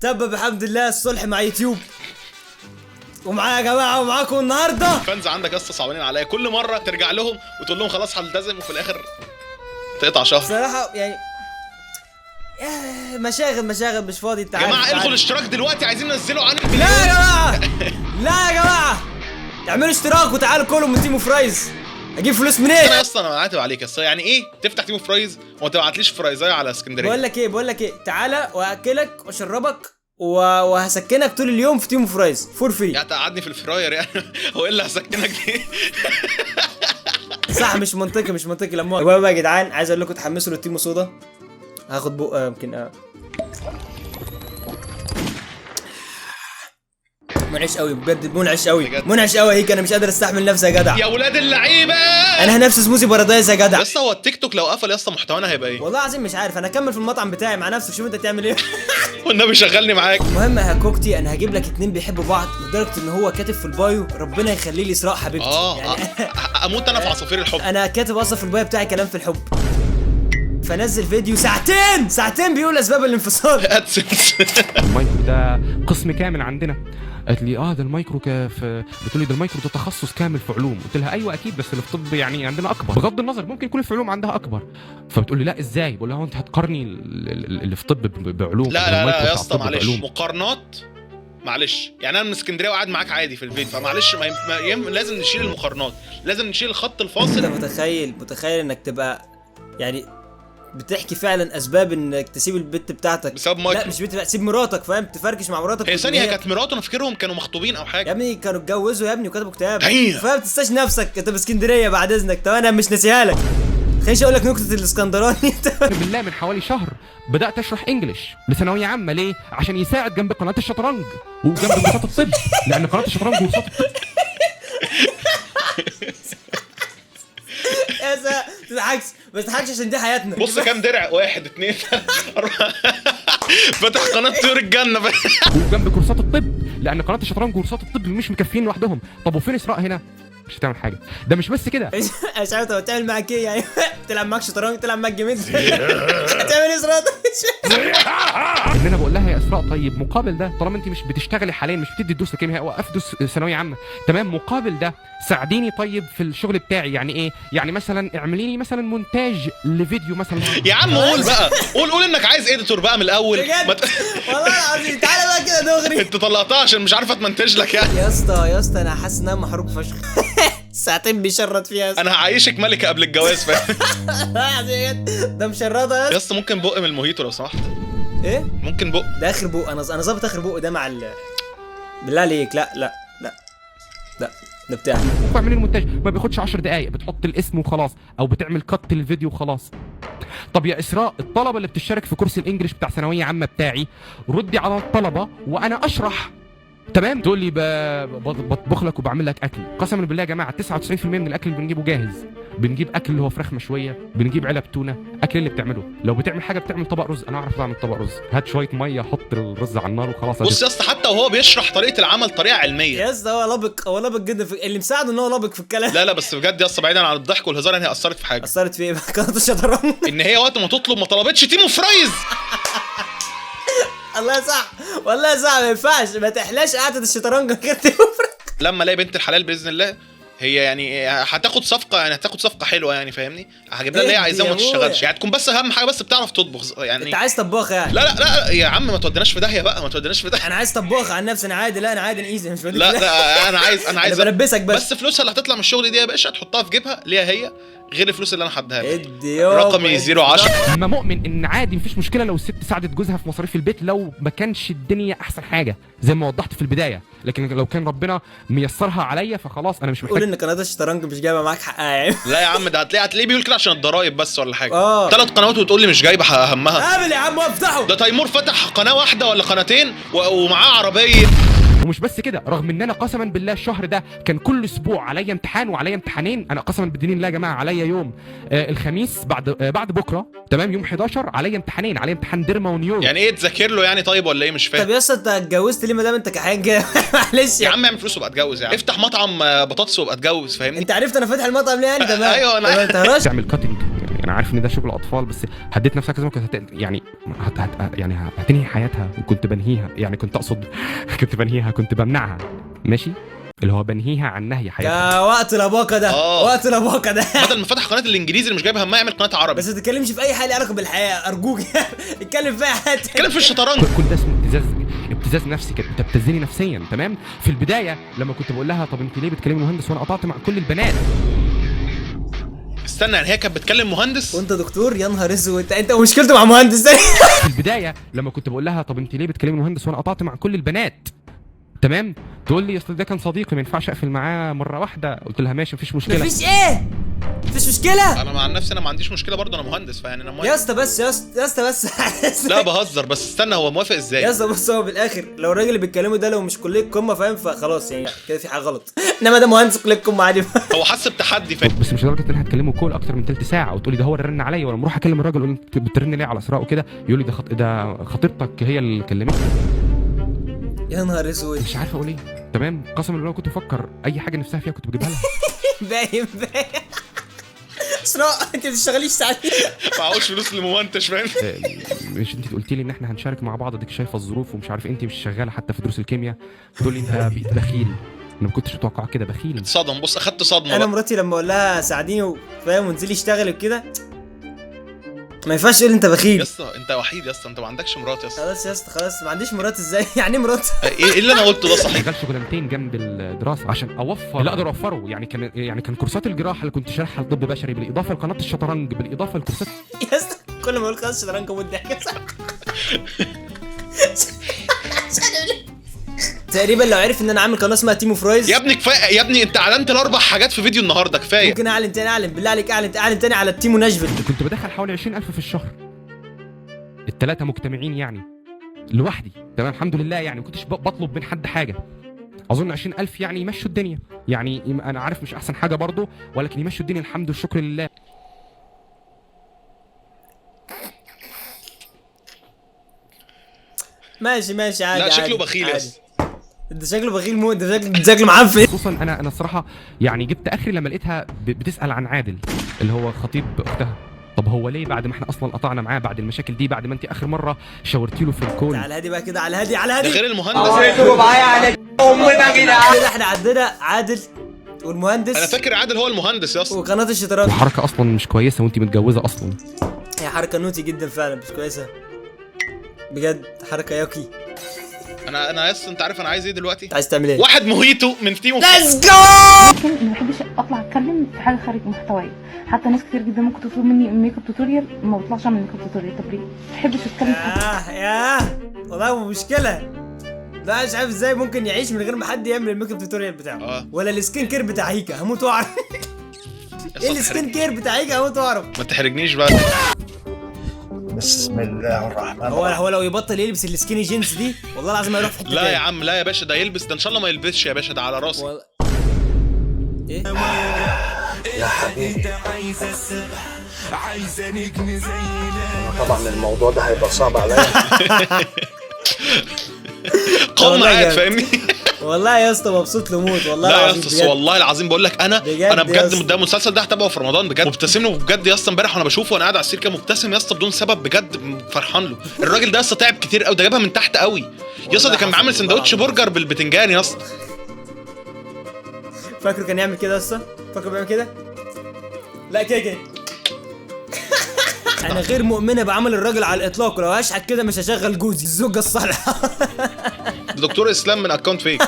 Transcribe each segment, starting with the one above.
تم بحمد الله الصلح مع يوتيوب ومعايا يا جماعة ومعاكم النهارده. fans عندك يا اسطى صعبانين عليا، كل مرة ترجع لهم وتقول لهم خلاص هلتزم وفي الاخر تقطع شهر. صراحة يعني مشاغل مشاغل، مش فاضي. انت يا عارف جماعة الغوا الاشتراك دلوقتي، عايزين ننزله عن لا يا جماعة، لا يا جماعة، اعملوا اشتراك وتعالوا كلوا من تيمو فرايز. اجيب فلوس منين؟ انا يا اسطى انا عاتب عليك يا اسطى، يعني ايه تفتح تيمو فرايز وما تبعتليش فرايزايه على اسكندرية؟ بقول لك ايه، بقول لك ايه، تعالى واكلك واشربك وهسكنك طول اليوم في تيمو فرايز for free. يعني تقعدني في الفراير يعني؟ هو ايه اللي هسكنك دي؟ صح، مش منطقي، مش منطقي. لما المهم يا جدعان عايز اقول لكم تحمسوا للتيمو صودا. هاخد بق يمكن منعش قوي بجد، منعش قوي، منعش قوي هيك. انا مش قادر استحمل نفسي يا جدع. يا ولاد اللعيبة، انا نفسي smoothie paradise يا جدع. بس هو التيك توك لو قفل يا اسطى محتوانا هيبقى ايه؟ والله العظيم مش عارف. انا اكمل في المطعم بتاعي مع نفسك، شوف انت تعمل ايه. والنبي شغلني معاك. المهم يا كوكتي انا هجيب لك اتنين بيحبوا بعض لدرجة ان هو كاتب في ال bio ربنا يخلي لي اسراء حبيبتي. يعني اموت انا في عصافير الحب. انا كاتب اصلا في ال bio بتاعي كلام في الحب، فنزل فيديو ساعتين ساعتين بيقول اسباب الانفصال. AdSense. المايكرو ده قسم كامل عندنا. قالت لي ده المايكرو في، بتقول لي ده المايكرو ده تخصص كامل في علوم. قلت لها ايوه اكيد، بس اللي في طب يعني عندنا اكبر، بغض النظر ممكن يكون في علوم عندها اكبر. فبتقول لي لا ازاي؟ بقول لها هو انت هتقارني اللي في طب بعلوم؟ لا لا لا يا اسطى معلش، مقارنات معلش، يعني انا من اسكندرية وقاعد معاك عادي في البيت، فمعلش لازم نشيل المقارنات، لازم نشيل الخط الفاصل. انت متخيل انك تبقى يعني بتحكي فعلا اسباب انك تسيب البت بتاعتك بسبب مايكرو؟ لا مش بنت، تسيب مراتك، فاهم؟ تفركش مع مراتك. هي ثانية، هي كانت مراته، انا فاكرهم كانوا مخطوبين او حاجة يا ابني. كانوا اتجوزوا يا ابني وكتبوا كتاب، فاهم؟ تنساش نفسك انت باسكندريه بعد اذنك. طب انا مش ناسيها لك، خليني اقول لك نكتة الاسكندراني. بالله من حوالي شهر بدات اشرح English لثانويه عامة. ليه؟ عشان يساعد جنب قناة الشطرنج وجنب كورسات الطب، لان قناة الشطرنج وكورسات الطب. يا ما تضحكش، ما تضحكش عشان دي حياتنا. بص كام درع، 1 2 3 4. فتح قناة طيور الجنة وجنب كورسات الطب، لأن قناة الشطرنج وكورسات الطب مش مكفيين لوحدهم. طب وفين إسراء هنا؟ مش هتعمل حاجة. ده مش بس كده، مش عارف طب تعمل معاك ايه يعني؟ تلعب معاك شطرنج، تلعب معاك جيمين، هتعمل ايه اسراء؟ ان انا بقول لها يا اسراء طيب مقابل ده، طالما انت مش بتشتغلي حاليا، مش بتدي دروس الكيمياء، وقفت دروس ثانوية عامة، تمام، مقابل ده ساعديني طيب في الشغل بتاعي. يعني ايه؟ يعني مثلا اعملي لي مثلا مونتاج لفيديو مثلا. يا عم قول بقى، قول انك عايز editor بقى من الاول. بجد والله العظيم. تعالى بقى كده دغري. انت طلعتها عشان مش عارفه تمنتج لك يعني. يا اسطى يا اسطى انا حاسس ان انا محروق فشخ. ساعتين بيشرط فيها. انا هعيشك ملكه قبل الجواز، فاهم؟ ده مشرطه يا اسطى. ممكن بق من الموهيتو لو سمحت؟ ايه؟ ممكن بق؟ ده اخر بق، انا ظابط اخر بق ده مع ال، بالله عليك. لا لا لا لا ده بتاعي. واعمل المونتاج ما بياخدش 10 دقائق، بتحط الاسم وخلاص، او بتعمل cut للفيديو وخلاص. طب يا اسراء الطلبة اللي بتشترك في كورس ال English بتاع ثانوية عامة بتاعي، ردي على الطلبة وانا اشرح، تمام؟ تقول لي بطبخ لك وبعمل لك اكل. قسما بالله يا جماعة 99% من الاكل اللي بنجيبه جاهز. بنجيب اكل اللي هو فراخ مشوية، بنجيب علب تونه، اكل اللي بتعمله. لو بتعمل حاجة بتعمل طبق رز، انا اعرف اعمل طبق رز، هات شوية مية حط الرز على النار وخلاص. بص يا اسطى حتى وهو بيشرح طريقه العمل طريقه علمية يا اسطى. هو لبق، هو لبق جدا في اللي مساعدة ان هو لبق في الكلام. لا لا بس بجد يا اسطى بعيدا عن الضحك والهزار، يعني هي اثرت في حاجة. اثرت في ايه؟ قناة الشطرنج. ان هي وقت ما تطلب ما طلبتش تيمو فرايز. الله صح والله صح، ما ينفعش ما تحلاش قعدة الشطرنج غير تيمو فرايز. لما الاقي بنت الحلال باذن الله، هي يعني هتاخد صفقة، يعني هتاخد صفقة حلوة يعني، فاهمني؟ هجيب لها اللي هي عايزاه وما تشتغلش يعني، تكون بس اهم حاجة بس بتعرف تطبخ يعني. انت عايز طباخ يعني؟ لا لا لا يا عم ما توديناش في داهية بقى، ما توديناش في داهية. انا عايز طباخ عن نفسي، انا عادي. لا انا عادي، انا easy، مش بديك. لا لا انا عايز، انا عايز بلبسك بس فلوسها اللي هتطلع من الشغل دي يا باشا تحطها في جيبها ليها هي، غير الفلوس اللي انا هديها لك. رقمي 010. ما مؤمن ان عادي مفيش مشكلة لو الست ساعدت جوزها في مصاريف البيت، لو ما كانش الدنيا احسن حاجة زي ما وضحت في البداية، لكن لو كان ربنا ميسرها عليا فخلاص انا مش محتاج. قول ان قناة الشطرنج مش جايبه معاك حقها يعني. لا يا عم ده هتلاقيه بيقول كده عشان الضرايب بس ولا حاجة. 3 قنوات وتقول لي مش جايبه همها. قابل يا عم وافتحه. ده تيمور فتح قناة واحدة ولا قناتين ومعاه عربية. ومش بس كده، رغم ان انا قسما بالله الشهر ده كان كل اسبوع عليا امتحان وعليا امتحانين. انا قسما بالدين الله يا جماعة عليا يوم الخميس بعد بكره، تمام، يوم 11 عليا امتحانين، عليا امتحان derma و neuro. يعني ايه تذاكر له يعني طيب ولا ايه؟ مش فاهم. طب يا اسطى انت اتجوزت ليه ما دام انت كحيان كده؟ معلش يا عم اعمل فلوس وابقى اتجوز يعني، افتح مطعم بطاطس وابقى اتجوز، فاهمني؟ انت عرفت انا فاتح المطعم ليه يعني؟ تمام. ايوه انا انت هرش تعمل cutting انا عارف ان ده شغل اطفال، بس هديت نفسها كذا، كنت يعني يعني هتنهي حياتها، وكنت بنهيها، يعني كنت اقصد كنت بنهيها، كنت بمنعها، ماشي، اللي هو بنهيها عن نهي حياتها. ده وقت لباقه ده، وقت لباقه ده. بدل ما فتح قناة الانجليزي اللي مش جايبها همها يعمل قناة عربي. بس ما تتكلمش في اي حاجة ليها علاقة بالحياة ارجوك. اتكلم في اي حاجة، اتكلم في الشطرنج. كل ده اسمه ابتزاز، ابتزاز نفسي، كانت بتبتزني نفسيا. تمام. في البداية لما كنت بقول لها طب انت ليه بتكلمي مهندس وانا قطعت مع كل البنات. استنى، يعني هي كانت بتكلم مهندس وانت دكتور؟ يا نهار اسود، انت مشكلته مع مهندس ده. في البداية لما كنت بقول لها طب انت ليه بتكلمي مهندس وانا قطعت مع كل البنات، تمام، تقول لي اصل ده كان صديقي ما ينفعش اقفل معاه مرة واحدة. قلت لها ماشي مفيش مشكلة. مفيش ايه؟ مفيش مشكلة؟ انا مع نفسي انا ما عنديش مشكلة برضه، انا مهندس، فيعني انا موافق يا اسطى. بس يا اسطى، يا اسطى بس. لا بهزر، بس استنى، هو موافق ازاي يا اسطى؟ بص، هو بالاخر لو الراجل اللي بيتكلمه ده لو مش كليه قمة فاهم، فخلاص يعني كده في حاجة غلط. انما ده مهندس كليه قمة عادي. هو حس بتحدي فاهم، بس مش لدرجة ان انا هتكلمه call اكتر من ثلث ساعة وتقولي ده هو اللي رن عليا، ولما اروح اكلم الراجل اقول انت بترن ليه على اسراء وكده، يقول لي ده ده خطيبتك هي اللي كلمتني. يا نهار اسود، مش عارف اقول ايه. تمام، قسما بالله كنت بفكر اي حاجة نفسها فيها كنت بجيبها لها. باين باين. اسراء انت ما بتشتغليش ساعات، معهوش فلوس لممنتج فاهم. مش انت قلتي لي ان احنا هنشارك مع بعض، اديك شايفه الظروف ومش عارف، انت مش شغالة حتى في دروس الكيمياء، تقول لي انت بقيت بخيل. انا ما كنتش متوقع كده، بخيل. اتصدم، بص اخدت صدمة. انا مراتي لما اقول لها ساعديني فاهم وانزلي اشتغلي وكده، ما ينفعش تقول انت بخيل يا اسطى. انت وحيد يا اسطى، انت ما عندكش مرات يا اسطى. خلاص يا اسطى خلاص، ما عنديش مرات ازاي؟ يعني ايه مرات؟ ايه اللي انا قلته ده صحيح؟ شغال شغلانتين جنب الدراسة عشان اوفر اللي اقدر اوفره، يعني كان كورسات الجراحة اللي كنت شارحها لطب بشري، بالاضافة لقناه الشطرنج، بالاضافة لكورسات يا اسطى. كل ما اقول خلاص الشطرنج اموت ضحك. تقريبا لو عرف ان انا عامل قناة اسمها تيمو فرايز. يا ابني كفاية يا ابني، انت اعلنت الاربع حاجات في فيديو النهارده، كفاية. ممكن اعلن تاني، اعلن بالله عليك، اعلن اعلن تاني على التيمو ناشفيل. كنت بدخل حوالي 20,000 في الشهر، الثلاثة مجتمعين يعني لوحدي. تمام، الحمد لله، يعني ما كنتش بطلب من حد حاجة. اظن 20,000 يعني يمشوا الدنيا، يعني انا عارف مش احسن حاجة برضو، ولكن يمشوا الدنيا الحمد والشكر لله. ماشي ماشي عادي. لا شكله بخيل يا اسطى، ده شكله بخيل موت، ده شكله معفن. خصوصا انا الصراحة يعني جبت اخري لما لقيتها بتسال عن عادل اللي هو خطيب اختها. طب هو ليه بعد ما احنا اصلا قطعنا معاه، بعد المشاكل دي، بعد ما انت اخر مرة شاورتي له في ال call؟ على الهادي بقى كده، على الهادي، على الهادي. ده غير المهندس. كده احنا عندنا عادل والمهندس. انا فاكر عادل هو المهندس يا اسطى. وقناة الشطرنج. وحركه اصلا مش كويسة وانت متجوزة اصلا. هي حركة naughty جدا فعلا، مش كويسة بجد، حركة yucky. انا يا اسطى انت عارف انا عايز ايه دلوقتي؟ انت عايز تعمل ايه؟ واحد موهيتو من تيمو. let's go. لكن ما بحبش اطلع اتكلم في حاجة خارج محتوايا، حتى ناس كتير جدا ممكن تطلب مني makeup tutorial، ما بطلعش اعمل makeup tutorial. طب ليه؟ ما بحبش اتكلم في حاجة. ياه والله مشكلة. لا مش عارف ازاي ممكن يعيش من غير ما حد يعمل ال makeup tutorial بتاعه، ولا ال skin care بتاع هيكا، هموت واعرف. ايه ال skin care بتاع هيكا؟ هموت واعرف. ما تحرجنيش بقى. بسم الله الرحمن الرحيم. هو لو يبطل يلبس ال skinny jeans دي والله العظيم هيروح في حتة. لا يا عم، لا يا باشا، ده يلبس ده ان شاء الله ما يلبسش يا باشا، ده على راسي. ايه يا حبيبي؟ انا طبعا الموضوع ده هيبقى صعب عليا. قوم معاك فاهمني. والله يا اسطى مبسوط له موت والله. لا يا اسطى والله العظيم بقول لك انا بجد ده المسلسل ده هتابعه في رمضان بجد، مبتسم له بجد يا اسطى. امبارح وانا بشوفه وانا قاعد على السرير كده مبتسم يا اسطى بدون سبب، بجد فرحان له. الراجل ده يا اسطى تعب كتير قوي، ده جابها من تحت قوي يا اسطى. ده كان عامل سندوتش برجر بالبتنجان يا اسطى. فاكره كان يعمل كده يا اسطى؟ فاكره بيعمل كده؟ لا كده كده. انا غير مؤمنة بعمل الراجل على الاطلاق، ولو هشحت كده مش هشغل جوزي الزوجة الصالحة. دكتور اسلام من account fake.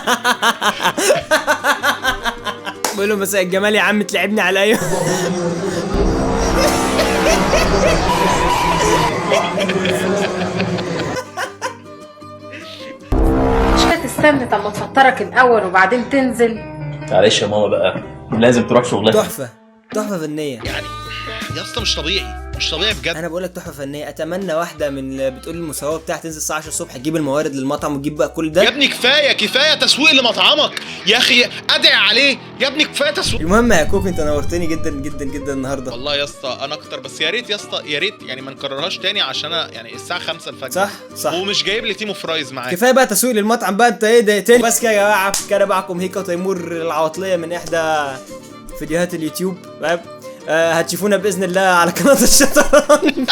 بقول له مساء الجمال يا عم، تلعبني على ايه؟ مش هتستنى طب ما تفطرك الاول وبعدين تنزل. معلش يا ماما بقى، لازم تروح شغلها. تحفة، تحفة فنية يعني يا اسطى، مش طبيعي، مش طبيعي بجد. انا بقول لك تحفة فنية. اتمنى واحدة من اللي بتقول المساواة بتاعها تنزل الساعة 10 الصبح تجيب الموارد للمطعم وتجيب بقى كل ده. يا ابني كفاية كفاية تسويق لمطعمك يا اخي، ادعي عليه يا ابني، كفاية تسويق. المهم يا كوكو انت نورتني جدا جدا جدا النهارده والله يا اسطى. انا اكتر، بس يا ريت يا اسطى، يا ريت يعني ما نكررهاش تاني، عشان انا يعني الساعة 5 الفجر. صح صح، ومش جايب لي تيمو فرايز معاك. كفاية بقى تسويق للمطعم بقى، انت ايه دقيقتين بس كده يا جماعة. كان معكم هيكا وتيمور العواطليه من احدى فيديوهات اليوتيوب. هتشوفونا باذن الله على قناة الشطرنج،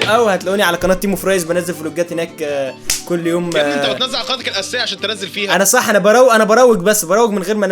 او هتلاقوني على قناة تيمو فرايز، بنزل فلوجات هناك كل يوم. يا ابني انت بتنزل على قناتك الاساسية عشان تنزل فيها. انا صح، انا بروج، انا بروج بس بروج من غير ما